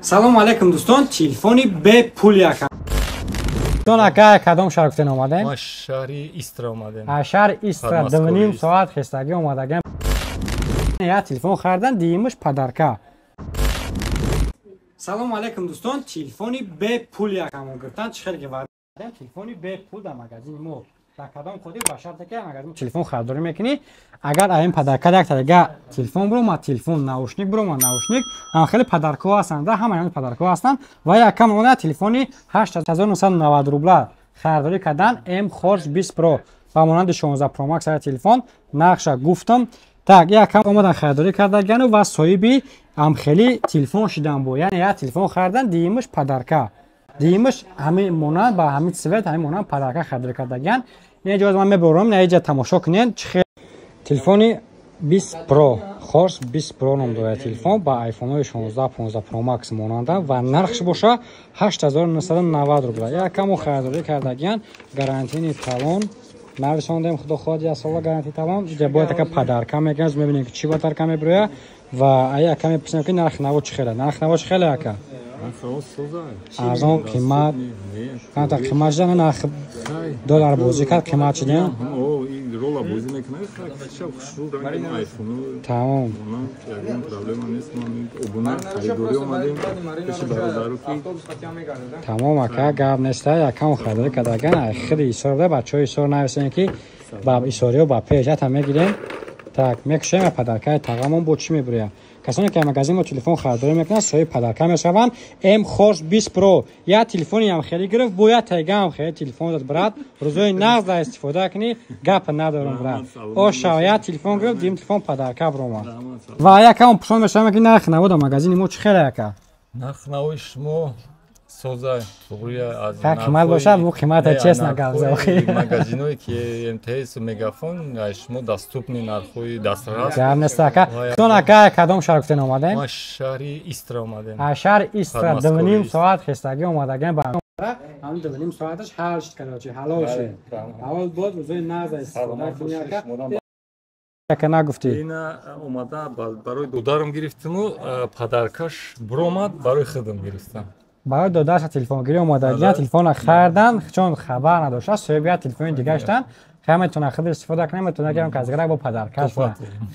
Салому алейкум, дӯстон. Телефони бепул якам. Дӯстон, ака, кадом шаҳр гуфтен омадем? Ма шаҳри Истра омадем. Шаҳри Истра, 2,5 соат хестагӣ омадагем. Я телефон харидан, диимаш подарка. Салому алейкум, дӯстон. Телефони бепул якам гирифтан. Чӣ хеле ки ваъда, телефони бепул дар магазини мо. Дар кадом хотир? Ба шарте ки магазин телефон харидорӣ мекунӣ, агар ин подарка як дига телефон биромад, телефон, наушник биромад, наушник, хеле подаркаҳо ҳастанд, ҳама ҳамин подаркаҳо ҳастанд. Ва якам омада телефони 8990 рубла харидорӣ кардан, М Хорс 20 Pro, ба монанди 16 Pro Max ая телефон, нақша гуфтам. Так, якам омадан, харидорӣ кардагану ва соҳиби амхели телефон шидан бо. Яъне як телефон харидан, диимаш подарка. Диимаш ҳамин монанд, ба ҳамин цвет, ҳамин монанд подарка харидорӣ кардагиян. Ин ҷо ман мебарам, на иҷа тамошо кунед, чӣ хел телефони 20 Pro, Хорс 20 Pro ном дорад телефон, ба айфонҳои 16, 15 Pro Max монанда ва нархш боша 8990 рубла. Якамо харидорӣ кардагиян, гарантийный талон нависондем, худо хоҳад, як сола гарантии талон. Иҷа бояд така подарка мекунад, мебинем, ки чӣ подарка мебирояд. Ва ая мепурсем, ки нархи наво чӣ хеле, нархи наво чӣ хеле, ака? Арзон, қимат? Канта қимат шуда, нарх доллар бозӣ кард, қимат шудем. Тамом. Тамом, ака, гап неста. Якам харидорӣ кардаган хиди Исор буда. Бачаҳои Исор, нависем, ки ба исориё ба пеш ята мегирем. Так, мекушем подаркаи тағамон, бо чӣ мебирояд. Касоне ки магазин мо телефон харидорӣ мекунанд, соҳиби подарка мешаванд. М Хорс 20 Pro, як телефони ям хеле гирифт, бо як тайга ам хеле телефон дод. Брат, рӯзои нағз дар истифода кунӣ, гап надорам, брат. Оша, як телефон гирифт, дим телефон подарка биромад. Ва якам пурсон мешавам, ки нархи наво дар магазини мо чӣ хеле, ака? Нархи навои шумо соза, туғрия аз қимат бошад, бу қимата честно гап зад. Магазиное ки МТС, Мегафон, шумо доступный нархҳои дастрас. Гап нест, ака. Дон, ака, кадом шаҳр гуфтен омадем? Ма шаҳри Истра омадем. Шаҳри Истра, 2,5 соат хестагӣ омадагем. Ба ҳамин 2,5 соаташ ҳал шуд, короче, ҳалол шуд, ҳалол буд. Рӯзои нағз истифода кунӣ, ака. Ака, нагуфтӣ? Ина омада барои додарам гирифтиму подаркаш биромад, барои худам гирифтам. Барои додаша телефонгирӣ омадагиян, телефона хардан, чун хабар надошта, соҳиби як телефони дига шудан. Хай, метавона худ истифода кунӣ, метавона гирам, ки аз бо подаркаш.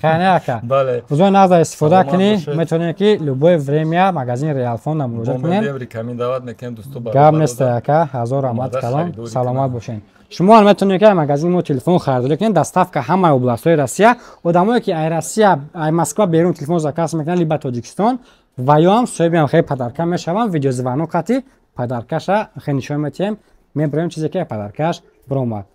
Хай, не, ака, рӯзои нағза истифода кунӣ. Метавонем, ки любое время магазини Реалфон муроҷиат кунем. Гап неста, ака, ҳазор раҳмат калом, саломат бошед. Шумо ҳам метавонед, ки магазини мо телефон харидорӣ кунед, доставка ҳамаи областҳои Россия. Одамое ки ай Россия, ай Москва берун телефон заказ мекунанд, либо Тоҷикистон, ва ё ҳам соҳиби ҳам хеле подарка мешаванд. Видеозвонок қати подаркаша хеле нишон метиҳем, мебироем, чизе ки подаркаш биромад.